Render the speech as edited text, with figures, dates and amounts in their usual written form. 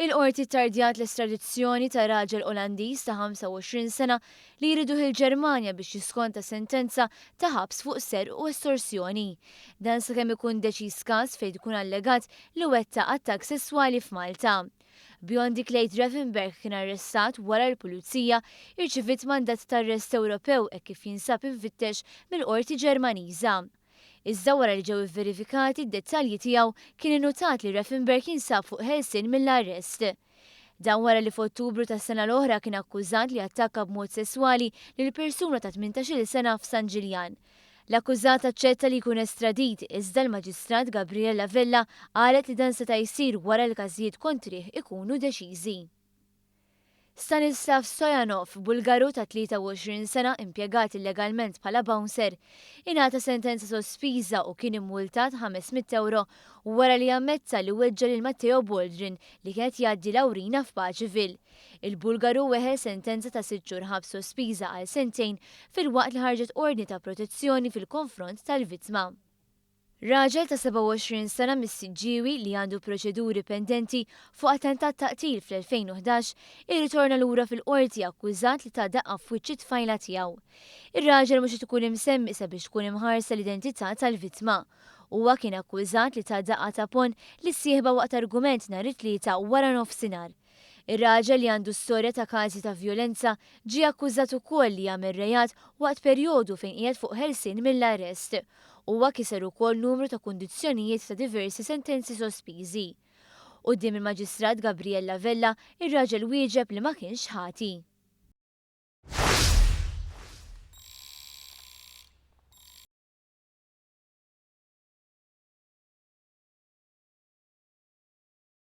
Il-Qorti ttardjat l-estradizzjoni ta' raġel Olandiż ta' 25 sena li jriduh il-Ġermanja biex jiskonta sentenza ta' ħabs fuq serq u estorsjoni. Dan sakemm ikun deċiż każ fejn tkun allegat li wettaq attakk sesswali f'Malta. Biondi Clyde Ravenberg kien arrestat wara l-Pulizija irċiviet mandat ta' arrest Ewropew hekk kif jinsab imfittex mill-Qorti Ġermaniża. Iżda wara li ġew ivverifikati d-dettalji tiegħu kien innutat li Raffenberg jinsab fuq ħelsien mill-arrest. Dan wara li f'Ottubru tas-sena l-oħra kien akkużat li attakka b'mod sesswali lil persuna ta' 18-il sena f'San Ġiljan. L-akkużat aċċetta li jkun estradit iżda l-Maġistrat Gabriella Vella qalet li dan seta' jsir wara l-każijiet kontrih ikunu deċiżi. Stanislav Stoyanov, Bulgaru ta' 23 sena impjegat illegalment bħala bouncer, ingħata sentenza sospiża u kien immultat 500 ewro wara li ammetta li weġġa' lil Matteo Boldrin li kien qed jgħaddi l-awrina f'Paceville. Il-Bulgaru weħel sentenza ta' sitt xhur ħabs sospiża għal sentejn filwaqt li ħarġet ordni ta' protezzjoni fil-konfront tal-vittma. Raġel ta' 27 sena mis-Siġġiewi li għandu proċeduri pendenti fuq attentat ta' qtil fl-2011 irritorna lura fil-Qorti akkużat li ta daqqa f'wiċċ it-tfajla tiegħu. Ir-raġel mhux qed ikun imsemmi sabiex tkun imħarsa l-identità tal-vittma. Huwa kien akkużat li ta daqqa ta' ponn lis-sieħba waqt argument nhar it-Tlieta waranofsinhar. Ir-raġel li għandu storja ta' każi ta' vjolenza ġie akkużat ukoll li għamel reat waqt perjodu fejn qiegħed fuq ħelsien mill-arrest. Huwa kiser ukoll numru ta' kundizzjonijiet ta' diversi sentenzi sospiżi. Quddiem il-Maġistrat Gabriella Vella, ir-raġel wieġeb li ma kienx ħati.